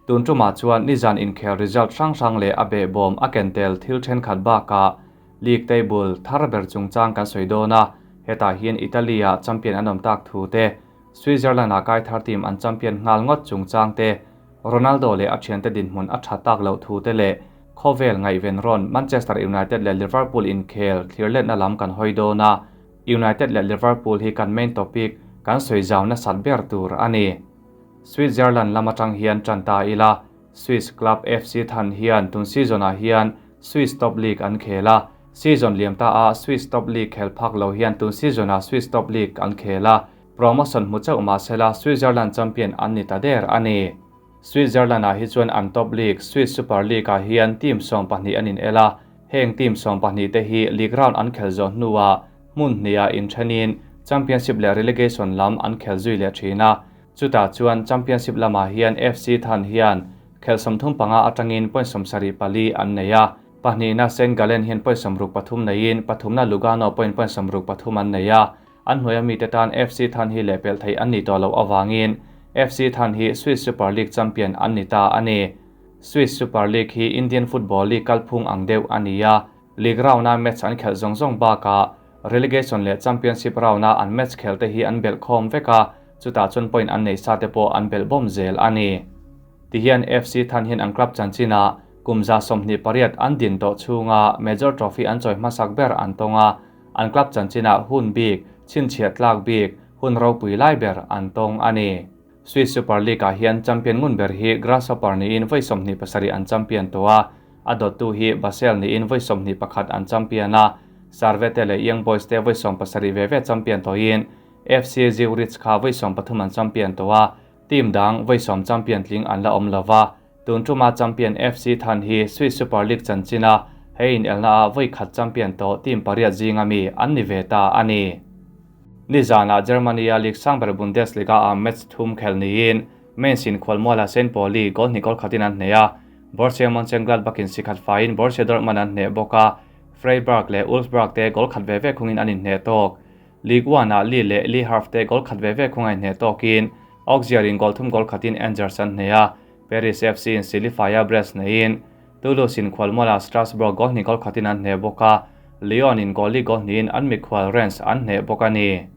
Tun tumah chuan nizan inkhel result hrang hrang leh a behbawm a ken tel thil thenkhat bakah League table thar ber chungchang kan sawi dawn a, hetah hian Italy-ah champion an awm tak thu te, Switzerland-ah kai thar team an champion nghal ngawt chungchang te, Ronaldo leh a thiante dinhmun a tha tak loh thu te leh khawvel ngaihven rawn Manchester United leh Liverpool inkhel thlir letna lam kan hawi dawn a, United leh Liverpool hi kan main topic kan sawi zau nasat ber tur a ni. Switzerland lam atang hian tan ta ila, Swiss club FC Than hian tun season-ah hian Swiss Top League an khel a, season liam ta a Swiss Top League khel phak lo hian tun season-ah Swiss Top League an khel a, promotion hmu chauh mahsela Switzerland champion an ni ta der a ni. Switzerland-ah hi chuan an top league Swiss Super League-ah hian team 12 an inel a, heng team 12 te hi league round an khel zawh hnuah hmun hniah inthenin championship leh relegation lam an khel zui leh thin a, chutah chuan championship lamah hian FC Than hian khel 35 atangin point 74 an nei a, pahnihna St Gallen hian point 63 neiin pathumna Lugano point point 63 an nei a, an hnuaia mite tan FC Than hi lehpelh theih an ni tawh loh awangin FC Than hi Swiss Super League champion an ni ta a ni. Swiss Super League hi Indian Football League kalphung ang deuh a ni a, league round-a match an khelh zawng zawng bakah relegation leh championship round-a an match khel te hi an belh khawm vek a, chutah chuan point an nei sa te pawh an belh bawm zel a ni. Tihian FC Than hian an club chanchinah kum 28 an din tawh chhunga major trophy an chawi hmasak ber an tawng a, an club chanchinah hun bik, chhinchhiah tlak bik, hun ropui lai ber an tawng a ni. Swiss Super League-ah hian champion ngun ber hi Grasshopper niin vawi 27 an champion tawh a, a dawttu hi Basel niin vawi 21 an champion a, Servette leh Young Boys te vawi 17 ve ve champion tawhin FC Zurich kha vawi 13 an champion tawh a, team dang vawi 10 champion tling an la awm lova. Tun tuma champion FC Than hi Swiss Super League chanchina hei in elna a vawi khat champion tawh team pariat zinga mi an ni ve ta a ni. Nizana Germany-a League sangber Bundesliga a match thum khel niin Mainz in khualmuala St Pauli goal hnih goal khatin an hneh a, Borussia Mönchengladbach-in si khat faiin Borussia Dortmund an hneh bawk a, Freiburg leh Wolfsburg te goal khat ve ve khungin an inhneh tawk. Ligue 1-ah Lille leh Le Havre te goal khat ve ve khung a inhneh tawkin Auxerre in goal thum goal khatin Angers an hneh a, Paris FC in Silifaia Brest neiin Toulouse in khualmuala Strasbourg goal hnih goal khatin an hneh bawk a, Lyon in goal li goal hnihin an mikhual Rennes an hneh bawk a ni.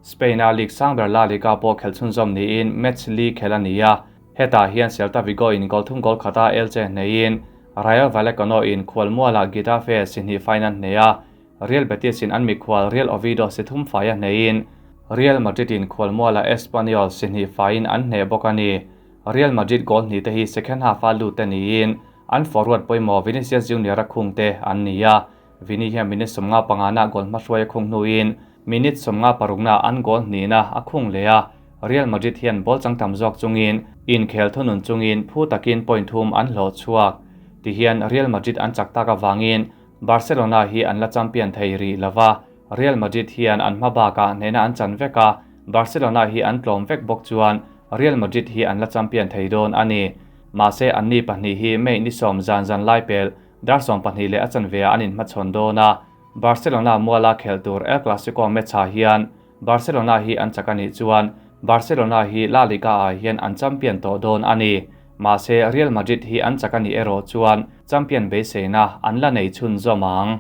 Spain-a league sangber La Liga pawh khel chhunzawm niin match li khel a ni a, hetah hian Celta Vigo in goal thum goal khata Elche hneiin Rayo Vallecano in khualmuala Getafe si hnih fain an hneh a, Real Betis in an mikhual Real Oviedo si thum fai a hneiin Real Madrid in khualmuala Espanyol si hnih faiin an hneh bawk a ni. Real Madrid goal hnih te hi second half-a lut te niin an forward pawimawh Vinicius Junior a khung te an ni a, Vini hian minute 55 na goal hmahruai a khung hnuin minute 56 na an goal hnihna a khung leh a, Real Madrid hian ball chang tam zawk chungin inkhel thunun chungin phu takin point thum an hlawh chhuak. Tihian Real Madrid an chak tak awangin Barcelona hi an la champion thei rih lova, Real Madrid hian an hma bakah hnehna an chan vek a, Barcelona hi an tlawm vek bawk chuan Real Madrid hi an la champion thei dawn a ni. Mahse anni pahnih hi May ni 10 zan zan lai pel dar 12 leh a chanve ah an inhmachhawn dawn a, Barcelona muala khel tur El Clasico match-ah hian Barcelona hi an chak a nih chuan Barcelona hi La Liga-ah hian an champion tawh dawn a ni. Mahse Real Madrid hi an chak a nih erawh chuan champion beiseina an la nei chhunzawm ang.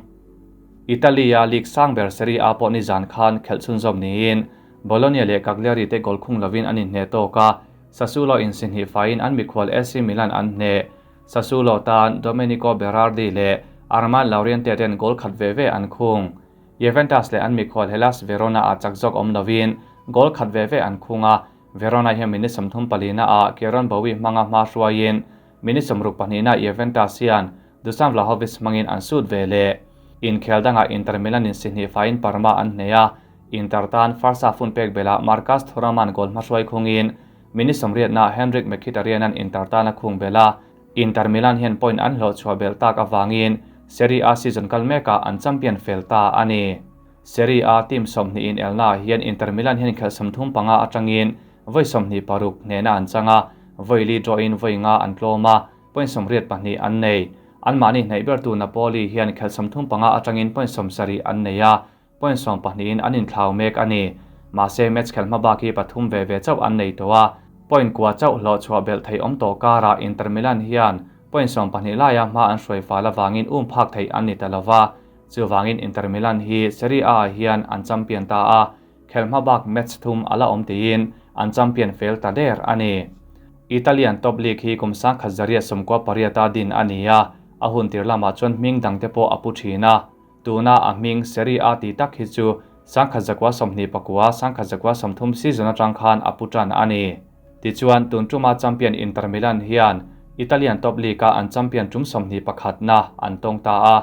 Italy-a league sangber Serie A pawh nizan khan khelh chhunzawm niin Bologna leh Cagliari te goal khung lovin an inhneh tawk a, Sassuolo in si hnih faiin an mikhual AC Milan an hneh. Sassuolo tan Domenico Berardi leh Armand Lauriente ten goal khat ve ve an khung. Juventus leh an mikhual Hellas Verona ah chak zawk awm lovin goal khat ve ve an khung a, Verona hian minute 34 na ah Kieran Bowie hmanga hma hruaiin minute 62 na Juventus hian Dusan Vlahovic hmangin an sut ve leh. Inkhel dangah Inter Milan in si hnih faiin Parma an hneh a, Inter tan first half hun pek belah Marcus Thuram-a'n goal hmahruai khungin minute 80 na Henrik Mkhitaryan an Inter tan a khung bel a, Inter Milan hian point an hlawh chhuah bel tak awangin Serie A season kal mekah an champion fel ta a ni. Serie A team 20 in elna hian Inter Milan hian khelh 35 atangin vawi 26 hnehna an chang a, vawi li draw in vawi nga an tlawm a, point 82 an nei. An mahni hnaih bertu Napoli hian khelh 35 atangin point 70 an nei a, point 12 in an inthlau mek a ni. Mahse match khelh hma bak hi pathum ve ve chauh an nei tawh a, Point kua chauh hlawh chhuah belh theih awm tawh karah Inter Milan hian point 12 laia hma an hruai fal avangin um phak theih an ni ta lova, chuvangin Inter Milan hi Serie A ah hian an champion ta a, khelh hma bak match thum a la awm tiin an champion fel ta der a ni. Italian top league hi kum 1998 a din a ni a, a hun tir lamah chuan hming dangte pawh a pu thin a. Tuna a hming Serie A tih tak hi chu 1929, 1930 season atang khan a pu tan a ni. Tichuan, tun tuma champion Inter Milan hian Italian top league-a an champion tum 21 na an tawng ta a.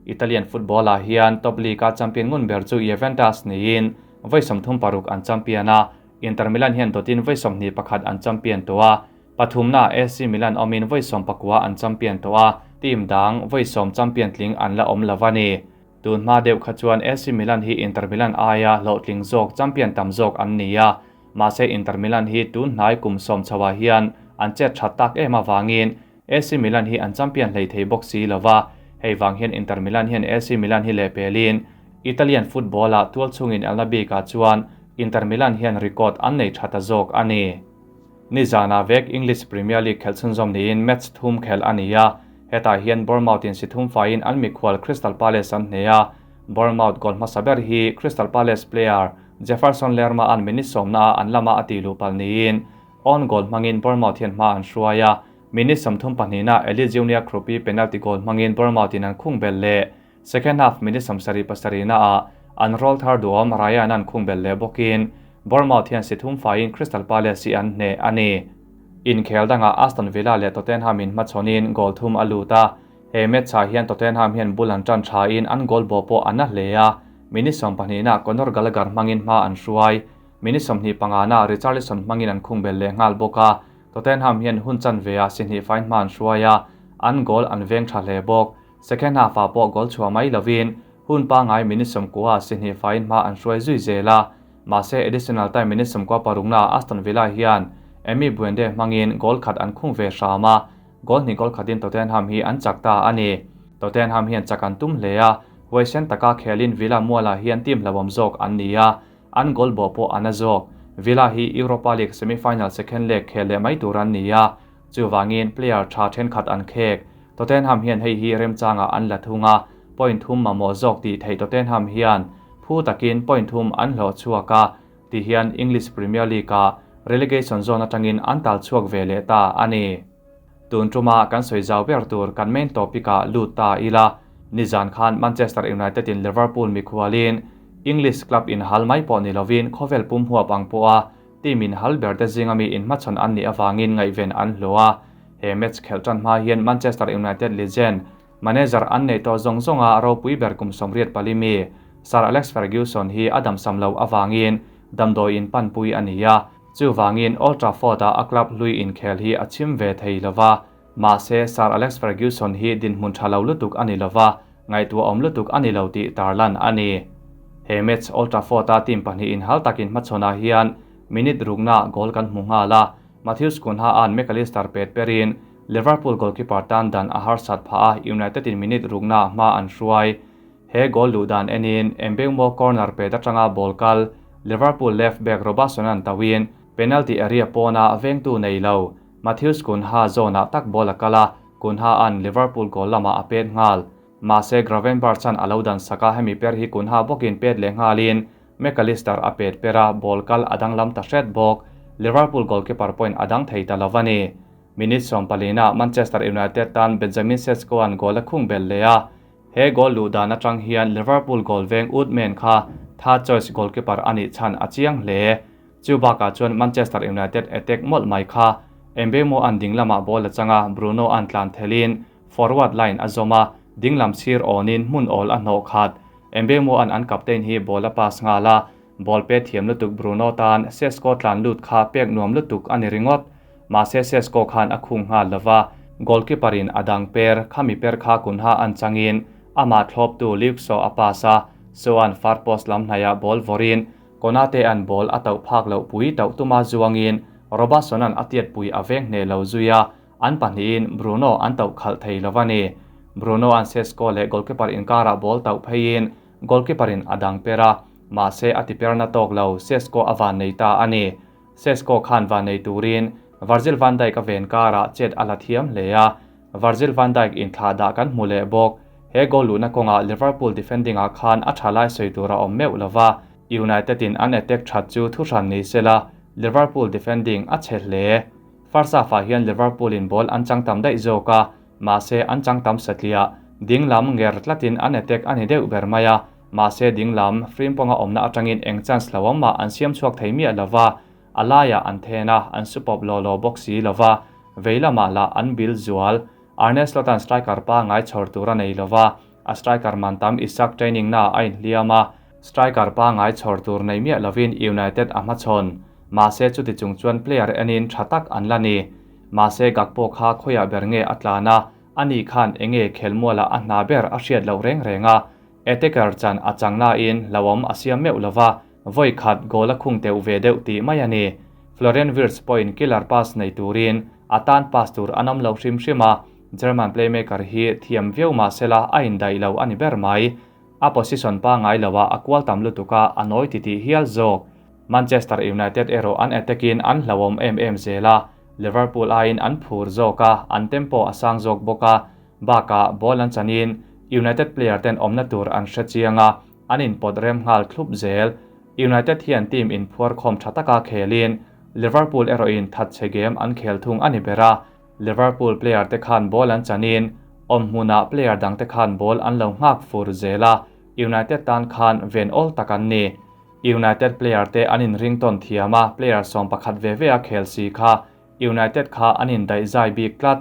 Italian football-ah hian top league-a champion ngun ber chu Juventus niin vawi 36 an champion a, Inter Milan hian dawtin vawi 21 an champion tawh a, pathumna AC Milan awmin vawi 19 an champion tawh a, team dang vawi 10 champion tling an la awm lo a ni. Tun hma deuh kha chuan AC Milan hi Inter Milan aia hlawhtling zawk champion tam zawk an ni a, mahse Inter Milan hi tun hnai kum 10 chhoah hian an chet that tak em awangin AC Milan hi an champion hlei thei bawk si lova, hei wang hian Inter Milan hian AC Milan hi leh pelin Italian football-ah tual chungin elna bikah chuan Inter Milan hian record an nei thata zawk a ni. Nizana vek English Premier League khel chhunzawm niin match thum khel a ni a, hetah hian Bournemouth in si thum faiin an mikhual Crystal Palace an hne a. Bournemouth goal hmasa ber hi Crystal Palace player Jefferson Lerma an minute sawmna an lama a ti lupal niin on goal hmangin Bournemouth hian hma an hruai a, minute 32 na Eli Junior Kroupi penalty goal hmangin Bournemouth in an khung bel le. Second half minute 77 na a an roll thar duam Ryan an khung bel le bawkin Bournemouth hian si thum faiin Crystal Palace hi an hne a ni. Inkhel danga Aston Villa leh Tottenham in hmachhawnin goal thum a lut a, he match ah hian Tottenham hian bul an tan tha in an goal bo pawh an a hle a, minute 12 na Conor Gallagher hmangin hma an hruai, minute 25 na Richarlison hmangin an khung bel leh nghal bawk a. Tottenham hian hun chan ve a si hnih fain hma an hruai a, an goal an veng tha hle bawk. Second half ah pawh goal chhuah mai lovin hun pangai minute 90 si hnih fain hma an hruai zui zel a, mahse additional time minute 96 na Aston Villa hian Emi Buende hmangin goal khat an khung ve hram a, goal hnih goal khatin Tottenham hi an chak ta a ni. Tottenham hian chak an tum hle a, huaisen taka khelin Villa mualah hian team hlawm zawk an ni a, an goal bo pawh an a zawk. Villa hi Europa League semi-final second leg khel leh mai tur an ni a, chuwangin player tha thenkhat an khek. Tottenham hian hei hi remchanga an la thunga, point thum mamawh zawk tih theih Tottenham hian phu takin point thum an hlawh chhuak a, ti hian English Premier League a relegation zone atangin an tal chhuak ve leh ta a ni. Tun tuma kan sawi zau ber tur kan main topic ah lut ta ila, nizan khan Manchester United in Liverpool mikhualin English club in hal mai pawh ni lovin khawvel pum huap ang pawh a team in hal ber te zinga mi in hmachhawn an nih awangin ngaihven an hlo a. He match khelh tan hma hian Manchester United legend manager an nei tawh zawng zawnga ropui ber kum 84 mi Sir Alex Ferguson hi a dam sam lo awangin damdawi in panpui a ni a, chuwangin Old Trafford a a club hlui in khel hi a chim ve thei lova, mahse Sir Alex Ferguson hi dinhmun tha lo lutuk a ni lova, ngaihtuah awm lutuk a ni lo tih tarlan a ni. He match Old Trafford a team pahnih in hal takin hmachhawnah hian minute rukna goal kan hmu nghal a, Matheus Cunha an McAllister pet perin Liverpool goalkeeper tan dan a harsat pha a, United in minute rukna hma an hruai. He goal lu dan enin Mbeumo corner pet atanga ball kal Liverpool left back Robertson an tawin penalty area pawna vengtu nei lo Matheus Cunha zone ah tak ball a kala, Cunha an Liverpool goal lama a pet nghal. Mahse Gravenberch chan alo dan saka hemi per hi Cunha bawkin pet leh nghalin McAllister a pet pera ball kal adang lam ta hret bawk. Liverpool goalkeeper point adang thei ta lovani. Minute 14 Manchester United tan Benjamin Sesko an goal a khung bel le a, he goal lu dan atang hian Liverpool goal veng Woodman kha tha choice goalkeeper ani chan a chiang hle. Chubaka chuan Manchester United attack mol mai kha Mbeumo an dinglama ball achanga Bruno an tlan thelin forward line a zoma dinglam sir onin hmun ol a hno khat. Mbeumo an an captain hi ball a pass ngala, ball pe thiam lutuk Bruno tan Sesko tlan lut kha pek nuam lutuk ani ringot. Mahse Sesko khan a khung nghal lova, goalkeeper in adang per khami per kha Cunha an changin ama thlop tu Luke Shaw a pass a, so an far post lam hnaiah ball vorin Konate an ball a tauh phak lo pui tauh tuma zuangin Robertson an atiat pui a veng hne lo zuia, an pahnihin Bruno an tauh khalh thei lovani. Bruno an Sesko leh goalkeeper inkara ball tauh pheiin goalkeeper in adang pera, mahse a ti per na tawk lo Sesko awan nei ta ani. Sesko khan vannei turin Virgil van Dijk a ven karah chet a la thiam hle a, Virgil van Dijk inthlahdah kan hmu leh bawk. He goal luhna kawngah Liverpool defending ah khan a tha lai sawi tur a awm meuh lova, United in an attack that chu thuhran ni sela, Liverpool defending a chhe hle. First half ah hian Liverpool in ball an chang tam daih zawk a, mahse an chang tam satliah dinglam nger tlatin an attack a ni deuh ber mai a, mahse dinglam Frimpong-a awmna atangin eng chance lo awm mah an siam chhuak thei miah lova, a laiah an then a, an su pawp law law bawk si lova, vei lamah lah an bil zual. Arne Slot-a'n striker pangngai chhawr tur a nei lova, a striker man tam Isak training naah a inhliam a, striker pangngai chhawr tur nei miah lovin United a hmachhawn. Mahse chuti chung chuan player enin tha tak an la ni. Mahse Gakpo kha khawiah ber nge a tlan a, ani khan enge khelmualah a hna ber a hriat loh reng reng a, attacker chan a chang nain hlauhawm a siam meuh lova, vawi khat goal a khung teuh ve deuh tih mai a ni. Florian Wirtz pawhin killer pass nei turin a tan pass tur a nawm lo hrim hrim a, German playmaker hi thiam viau mah sela a indaih lo a ni ber mai. A position pangngai lo ah a kual tam lutuk a, a nawi titih hial zawk. Manchester United erawh an attack in an hlauhawm em em zel a, Liverpool aiin an phur zawk a, an tempo a sang zawk bawk a, bakah ball an chanin United player ten awmna tur an hre chiang a, an inpawt rem nghal thlup zel. United hian team inphuar khawm tha taka khelin Liverpool erawhin thatchhe game an khel thung a ni ber a, Liverpool player te khan ball an chanin awm hmunah player dang te khan ball an lo nghak fur zel a, United tan khan ven awl tak an ni. United player te an inring tawn thiam a, player 11 ve ve a khel si kha United kha an indaih zai bik tlat.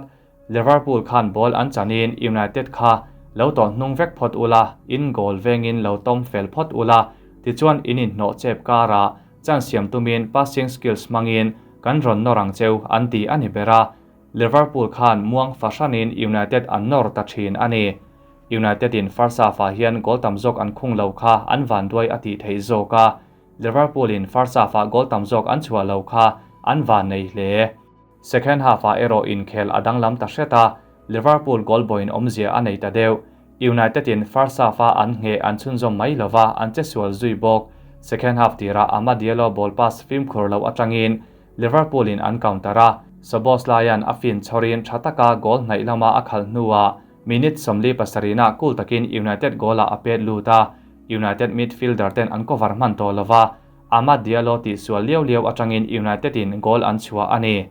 Liverpool khan ball an chanin United kha lo tawh hnung vek phawt ula, in goal vengin lo tawm fel phawt ula, tichuan in inhnawh chep karah chance siam tumin passing skills hmangin kan rawn nawr ang cheu an ti a ni ber a, Liverpool khan muang fahranin United an nawr ta thin a ni. United in first half ah hian goal tam zawk an khung lo kha an vanduai a tih theih zawk a, Liverpool in first half ah goal tam zawk an chhuah lo kha an van nei hle. Second half ah erawh inkhel a danglam ta hret a, Liverpool goal bawiin awmzia a nei ta deuh. United in first half a an ngheh an chhunzawm mai lova an che sual zui bawk. Second half tirah Amad Diallo ball pass fimkhur loh atangin Liverpool in an counter a, Szoboszlaia'n a fin chhawrin tha taka goal hnaih lama a khalh hnuah minute 47 nah cool takin United goal ah a pet lut a, United midfielder ten an cover hman tawh lova, Amad Diallo tih sual liau liau atangin United in goal an chhuah a ni.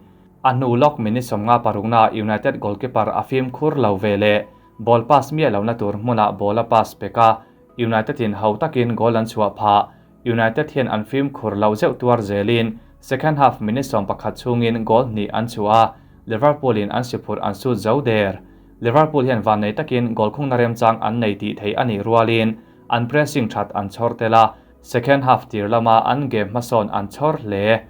A hnu lawk minute 56 nah United goalkeeper a fimkhur lo ve leh ball pass miah lohna tur hmunah ball a pass pek a, United in ho takin goal an chhuah phah. United hian an fimkhur lo zeuh tuar zelin second half minute 11 chhungin goal hnih an chhuah a, Liverpool in an siphurh an sut zo der. Liverpool hian van nei takin goal khungna remchang an nei tih theih a nih rualin an pressing that an chhawr tel a, second half tir lama an game hmasawn an chhawr hle.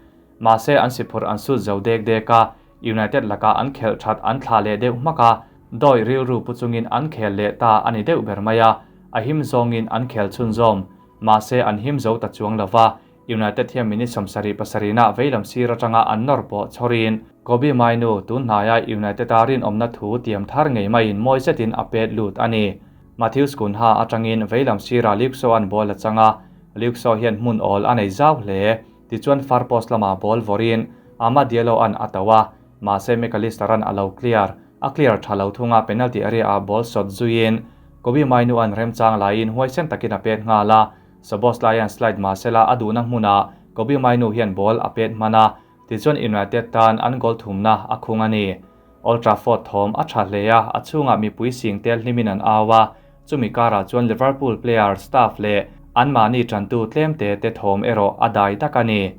Mahse an siphurh an sut zo dek dek a, United lakah an khelh that an thlah leh deuh hmak a, dawi rilru pu chungin an khel leh ta a ni deuh ber mai a, a him zawngin an khel chhunzawm. Mahse an him zo ta chuang lova, United hian minute 77 nah veilam sir atanga an nawr pawh chhawrin Kobbie Mainoo tun hnaia United a rinawmna thu tiam thar ngei maiin mawi zetin a pet lut a ni. Matheus Cunha atangin veilam sirah Luke Shaw an ball a chang a, Luke Shaw hian hmun awl a nei zau hle. Tichuan far post lamah ball vawrin Amad Diallo an a to a, mahse Mac Allister an a lo clear. A clear tha lo thunga penalty area ah ball shot zuiin Kobbie Mainoo an remchang laiin huaisen takin a pet nghal a, Szoboszlai an slide mahsela a duhna hmunah Kobbie Mainoo hian ball a pet hman a, tichuan United tan an goal thumna a khung a ni. Old Trafford thawm a tha hle a, a chhungah mipui sing tel hlimin an au a, chumi karah chuan Liverpool player, staff leh anmahni tantu tlem te te thawm erawh a dai tak a ni.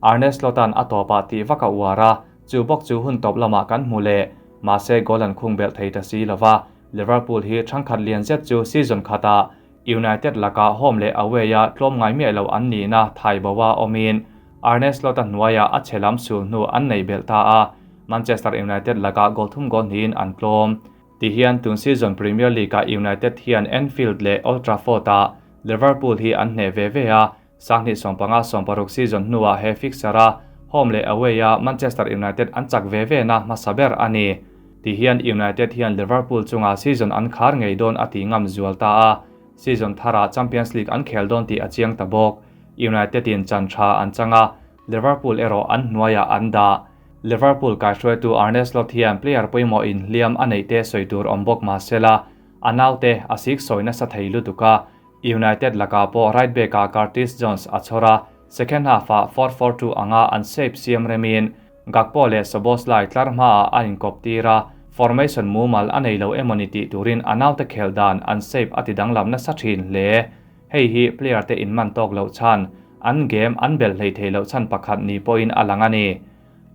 Arne Slot-a'n a tawpah tih vak a uar a, chu bawk chu hun tawp lamah kan hmu leh. Mahse goal an khung belh thei ta si lova, Liverpool hi thangkhat lian zet chu season khatah United lakah home leh away a tlawm ngai miah lo an nihna thai boa awmin Arne Slot-a hnuaiah a chhe lam sul hnu an nei belh ta a, Manchester United lakah goal thum goal hnihin an tlawm. Tihian tun season Premier League-ah United hian Anfield leh Old Trafford-ah Liverpool hi an hneh ve ve a, 2015-16 season hnuah he fixture-a home leh away-a Manchester United an chak ve ve na hmasa ber a ni. Tihian United hian Liverpool chunga season an khar ngei dawn a ti ngam zual ta a, season tharah Champions League an khel dawn tih a chiang ta bawk. United in chan tha an chang a. Liverpool erawh an hnuaiah an dah. Liverpool kaihruaitu Arne Slot hian player pawimawh inhliam a neih te sawi tur awm bawk mah sela, a naute a sik sawi nasa thei lutuk a, United lakah pawh right back-ah Curtis Jones a chhawr a, second half-ah 4-4-2 anga an shape siam remin Gakpo leh Szoboszlai tlar hmaah a inkawp tir a, formation mumal a nei lo emawni tih turin a naute khelh dan an shape a ti danglam nasa thin hle. Hei hi player te inman tawk loh chhan, an game an belh hlei thei loh chhan pakhat ni pawhin a lang a ni.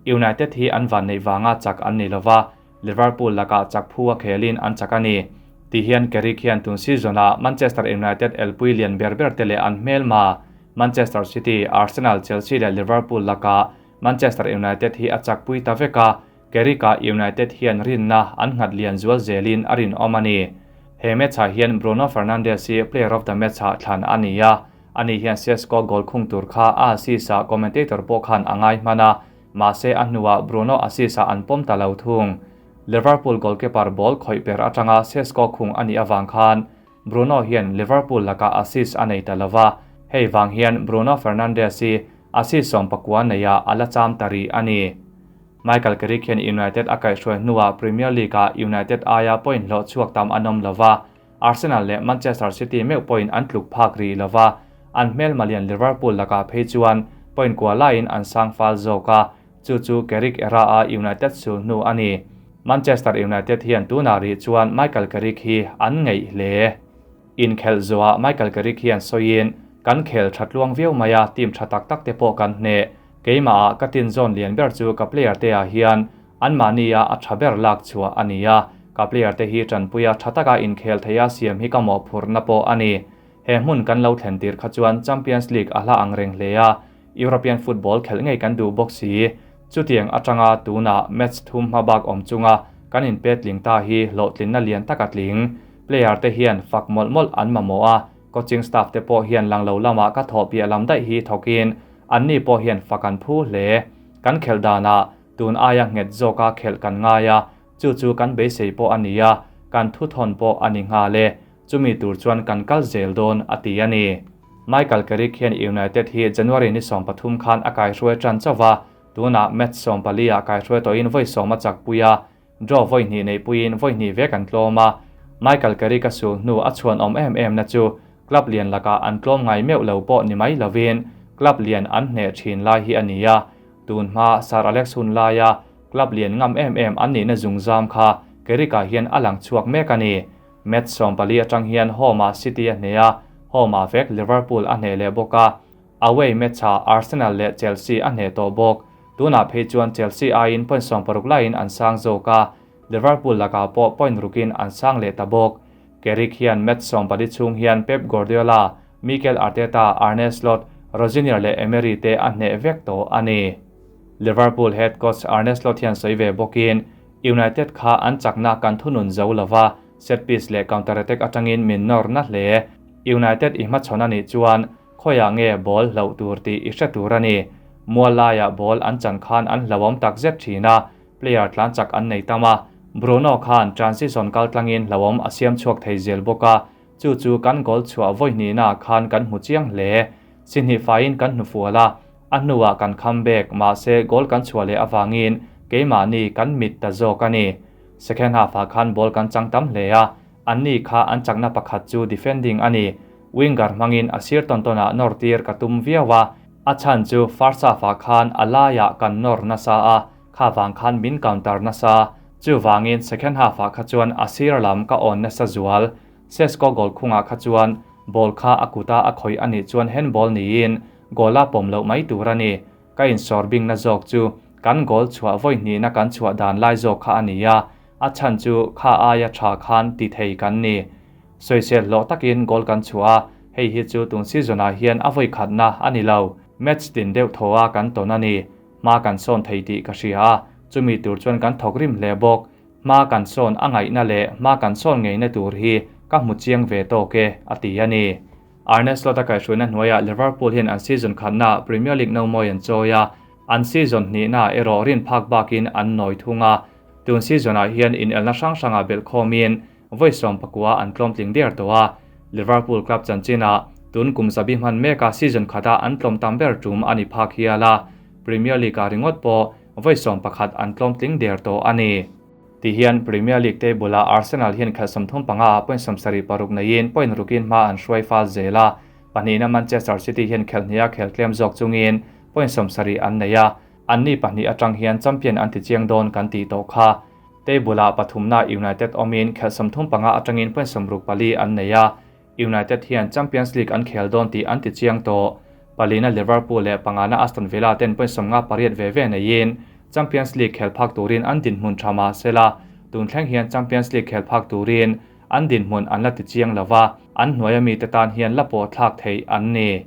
United hi an vanneih vanga chak an ni lova, Liverpool lakah chak phu a khelin an chak a ni. Ti hian Carrick hian tun season-ah Manchester United elpui lian ber ber te leh an hmelma Manchester City, Arsenal, Chelsea leh Liverpool lakah Manchester United hi a chakpui ta vek a, Carrick-a United hian rinna an nghat lian zual zelin a rinawm a ni. He match-ah hian Bruno Fernandes hi player of the match-ah thlan a ni a, ani hian Sesko goal khung tur kha a assist-ah commentator pawh khan a ngai hman a, mahse a hnuah Bruno assist-ah an pawm ta lo thung. Liverpool goalkeeper ball khawih per atanga Sesko khung a nih avang khan Bruno hian Liverpool lakah assist a nei ta lo va, hei vang hian Bruno Fernandes hi assist 19 neiah a la cham ta rih a ni. Michael Carrick hian United a kaihhruai hnuah Premier League-ah United aia point hlawh chhuak tam an awm lo va, Arsenal leh Manchester City meuh pawhin an tluk phak rih lo va, an hmelma lian Liverpool lakah phei chuan point kua laiin an sang fal zawk a, chu chu Carrick era-a United sul hnu a ni. Manchester United hian tunah rih chuan Michael Carrick hi an ngeih hle. Inkhelh zuah Michael Carrick hian sawiin, Kan khel tha tluang viau mai a, team tha tak tak te pawh kan hneh. Keimahah ka tin zawn lian ber chu ka player te ah hian anmahnia a tha ber lak chhuah a ni a, ka player te hi tanpuia tha taka inkhel theia siam hi ka mawhphurhna pawh a ni. He hmun kan lo thlen tir kha chuan Champions League a hla ang reng hle a, European football khelh ngei kan duh bawk si. Chutiang atanga tunah match thum hma bak awm chunga kan inpetling ta hi hlawhtlinna lian tak a tling. Player te hian fak mawlh mawlh an mamawh a, Coaching staff te pawh hian lang lo lamah ka thawh piah lam daih hi thawkin anni pawh hian fak an phu hle. Kan khelh danah tun aia nghet zawka khelh kan ngai a, chu chu kan beisei pawh a ni a, kan thuthawn pawh a ni nghal e. Chumi tur chuan kan kal zel dawn a ti a ni. Michael Carrick hian United hi January ni 13 khan a kaihruai tan chauh a, tunah match 14 ah kaihruai tawhin vawi sawm a chakpui a, Draw vawi hnih neihpuiin vawi hnih vek an tlawm a, Michael Carrick a sul hnu a chhuan awm em em na chu club lian lakah an tlawm ngai meuh lo pawh ni mai lovin club lian an hneh thin lai hi a ni a, tun hma Sir Alex hun laia club lian ngam em em an nihna zungzam kha Carrick-ah hian a lang chhuak mek a ni. Match 14 atang hian home-ah City a hneh a, home-ah vek Liverpool a hneh leh bawk a, away match-ah Arsenal leh Chelsea a hneh tawh bawk. Tunah phei chuan Chelsea aiin point 60 laiin an sang zawk a, Liverpool lakah pawh point rukin an sang leh ta bawk. Carrick hian match 14 chhung hian Pep Guardiola, Mikel Arteta, Arne Slot, Rosenior leh Emery te a hneh vek tawh a ni. Liverpool head coach Arne Slot hian sawi ve bawkin, United kha an chakna kan thunun zo lova, set piece leh counter attack atangin min nawr na hle. United i hmachhawn a nih chuan Khawiah nge ball hlauh tur tih i hre tur a ni. Mual laiah ball an chan khan an hlauhawm tak zet thin a, player tlan chak an nei tam a. Bruno khan transition kal tlangin hlauhawm a siam chhuak thei zel bawk a, chu chu kan goal chhuah vawi hnihnaah khan kan hmu chiang hle. Si hnih faiin kan hnufual a, a hnuah kan kham bek, mahse goal kan chhuah leh avangin keimahni kan mit ta zawk a ni. Second half-ah khan ball kan chang tam hle a, anni kha an chakna pakhat chu defending a ni. Winger hmangin a sir tawn tawnah nawr tir ka tum viau a, a chhan chu first half-ah khan a laiah kan nawr nasa a, kha vang khan min counter nasa. Chuvangin second half-ah kha chuan a sir lam ka awn nasa zual. Sesko goal khungah kha chuan ball kha a kuta a khawih a nih chuan handball niin goal a pawm loh mai tur a ni. Ka insawr bingna zawk chu kan goal chhuah vawi hnihna kan chhuah dan lai zawk kha a ni a, a chhan chu kha aia tha khan ti thei kan ni. Sawisel hlawh takin goal kan chhuah a, hei hi chu tun season-ah hian a vawi khatna a ni lo. Match tin deuh thaw a kan tawn a ni. Hma kan sawn thei tih ka hria a, chumi tur chuan kan thawk rim hle bawk. Hma kan sawn a ngaihna leh hma kan sawn ngeina tur hi ka hmu chiang ve tawk e, a ti a ni. Arne Slot-a kaihhruaina hnuaiah Liverpool hian an season khatnaah Premier League no mawi an chawi a, an season hnihnaah erawh rin phak bakin an nawi thung a. Tun season-ah hian inelna hrang hrangah belhkhawmin Vawi 19 an tlawmtling der tawh a, Liverpool club chanchinah tun kum zabi hman meka season khata an tlawm tam ber tum a ni phak hial a. Premier League-ah ringawt pawh vawi 11 an tlawm tling der tawh a ni. Tihian Premier League table-ah Arsenal hian khelh 35 ah point 76 neiin point rukin hma an hruai fal zel a, pahnihna Manchester City hian khelh hniha khel tlem zawk chungin point 70 an nei a, anni pahnih atang hian champion an ti chiang dawn kan tih tawh kha. Table-ah pathumna United awmin khelh 35 atangin point 64 an nei a, United hian Champions League an khel dawn tih an ti chiang tawh. Palina Liverpool leh pangana Aston Villa ten point 58 ve ve neiin Champions League khel phak turin an dinhmun tha mah sela, tun thleng hian Champions League khel phak turin an dinhmun an la ti chiang lova, an hnuaia mite tan hian la pawh thlak theih an ni.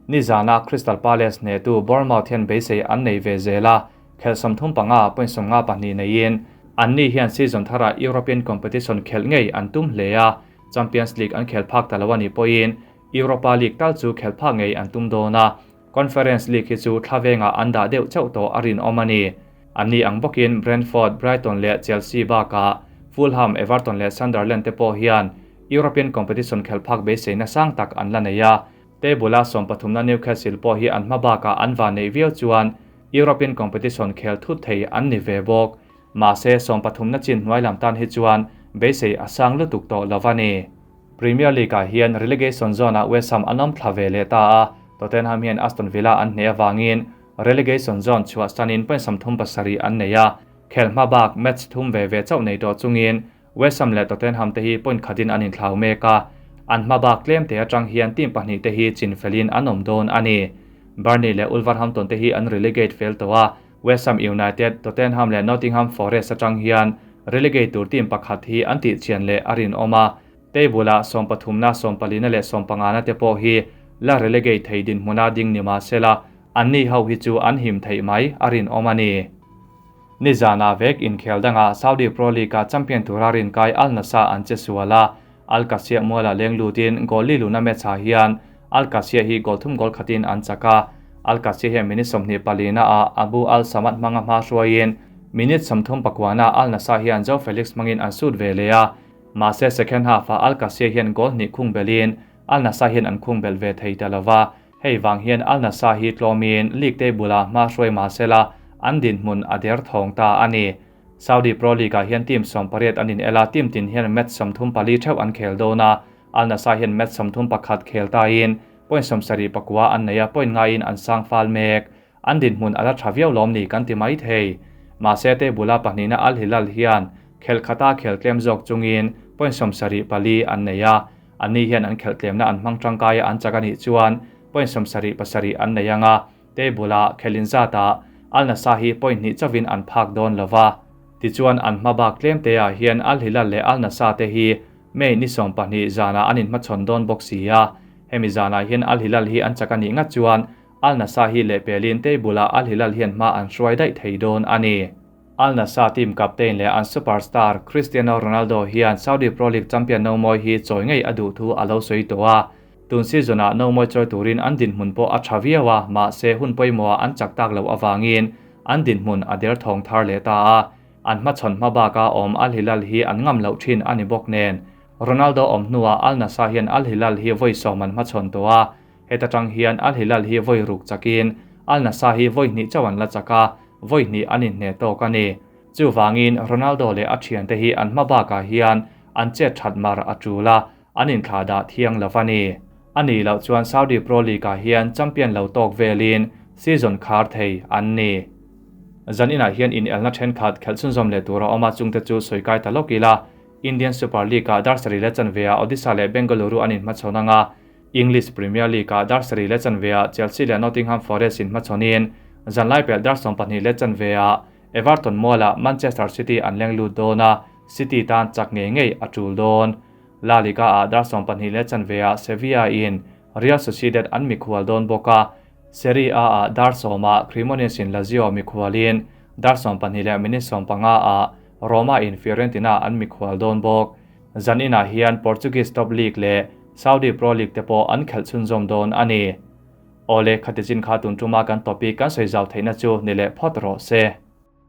Nizana Crystal Palace hnetu Bournemouth hian beisei an nei ve zel a, khelh 35 point 52 neiin anni hian season tharah European competition khelh ngei an tum hle a, Champions League an khel phak ta lo a nih pawhin Europa League tal chu khel phak ngei an tum dawn a, Conference League hi chu thla vengah an dah deuh chauh tawh a rinawm a ni. Anni ang bawkin Brentford, Brighton leh Chelsea bakah Fulham, Everton leh Sunderland te pawh hian European competition khel phak beiseina sang tak an la nei a, table-a 13na Newcastle pawh hi an hma bakah an van neih viau chuan European competition khel thut thei an ni ve bawk. Mahse, 13na chin hnuai lam tan hi chuan beisei a sang lutuk tawh lo a ni. Premier League-ah hian relegation zone-ah West Ham an awm thla ve leh ta a, Tottenham hian Aston Villa an hneh avangin relegation zone chhuah sanin point 37 an nei a, khel hma bak match thum ve ve chauh nei tawh chungin West Ham leh Tottenham te hi point khatin an inthlau mek a, an hma bak tlem te atang hian team pahnih te hi chin felin an awm dawn a ni. Burnley leh Wolverhampton te hi an relegate fel tawh a, West Ham United, Tottenham leh Nottingham Forest atang hian relegate tur team pakhat hi an tih chian leh a rinawm a, table-ah 13na, 14na leh 15na te pawh hi la relegate thei dinhmuna ding ni mah sela, anni ho hi chu an him theih mai a rinawm a ni. Nizana vek inkhel dangah Saudi Pro League-ah champion tura rinkai Al Nassr an che sual a, Al Qadsiah muala leng lutin goal li luna match ah hian Al Qadsiah hi goal thum goal khatin an chak a, Al Qadsiah hian minute 24 ah Abu Al Samad hmanga hma hruaiin minute 39 Al Nassr hian Joao Felix hmangin an sut ve leh a, mahse second half ah Al Qadsiah hian goal hnih khung belin Al Nassr hian an khung bel ve thei ta lova, hei wang hian Al Nassr hi tlawmin league table ah hma hruai mahsela an dinhmun a der thawng ta a ni. Saudi Pro League ah hian team 18 an in el a, team tin hian match 34 theuh an khel dawn a, Al Nassr hian match 31 khel ta in point 79 an nei a, point ngaiin an sang fal mek. An dinhmun a la tha viau lawm ni kan ti mai thei. Mahse table-a pahnihna Al Hilal hian khel khata khel tlem zawk chungin point 74 an nei a, anni hian an khelh tlemna an hmang tangkaia an chak a nih chuan point 77 an nei anga, table-a khelin zatah Al Nassr hi point hnih chawin an phak dawn lova. Tichuan an hma bak tlem te ah hian Al Hilal leh Al Nassr te hi May ni 20 zanah an inhmachhawn dawn bawk si a, hemi zanah hian Al Hilal hi an chak a nih ngat chuan Al Nassr hi lehpelin table-ah Al Hilal hian hma an hruai daih thei dawn a ni. Al Nassr team captain leh an superstar Cristiano Ronaldo hian Saudi Pro League champion no mawi hi chawi ngei a duh thu a lo sawi tawh a, tun season-ah no mawi chawi turin an dinhmun pawh a tha viau a, mahse hun pawimawhah an chak tak loh avangin an dinhmun a der thawng thar leh ta a, an hmachhawn hma baka awm Al Hilal hi an ngam loh thin a ni bawk nen. Ronaldo awm hnuah Al Nassr hian Al Hilal hi vawi 10 an hmachhawn tawh a, heta tang hian Al Hilal hi vawi ruk chakin Al Nassr hi vawi hnih chauh an la chak a, vawi hnih an inhne tawk a ni. Chuvangin Ronaldo leh a thiante hi an hma bakah hian an chet that mar a tul a, an inthlah dah thiang lo a ni. Ani loh chuan Saudi Pro League-ah hian champion lo tawk velin season khar thei an ni. Zan inah hian in elna thenkhat khelh chhunzawm leh tura awm a, chungte chu sawi kai ta lawk ila. Indian Super League-ah dar sarih leh chanveah Odisha leh Bengaluru an inhmachhawn anga, English Premier League-ah dar sarih leh chanveah Chelsea leh Nottingham Forest inhmachhawnin zanlai pelh dar 12 leh chanveah Everton mualah Manchester City an leng lut dawn a, City tan chak ngei ngei a tul dawn. La Liga-ah dar 12 leh chanveah Sevilla in Real Sociedad an mikhual dawn bawk a, Serie A-ah dar 10-ah Cremonese in Lazio mikhualin dar 12 leh minute 15-ah Roma in Fiorentina an mikhual dawn bawk. Zan inah hian Portuguese Top League leh Saudi Pro League te pawh an khelh chhunzawm dawn a ni. Awle, khati chin kha tun tuma kan topic kan sawi zau theihna chu ni leh phawt rawh se.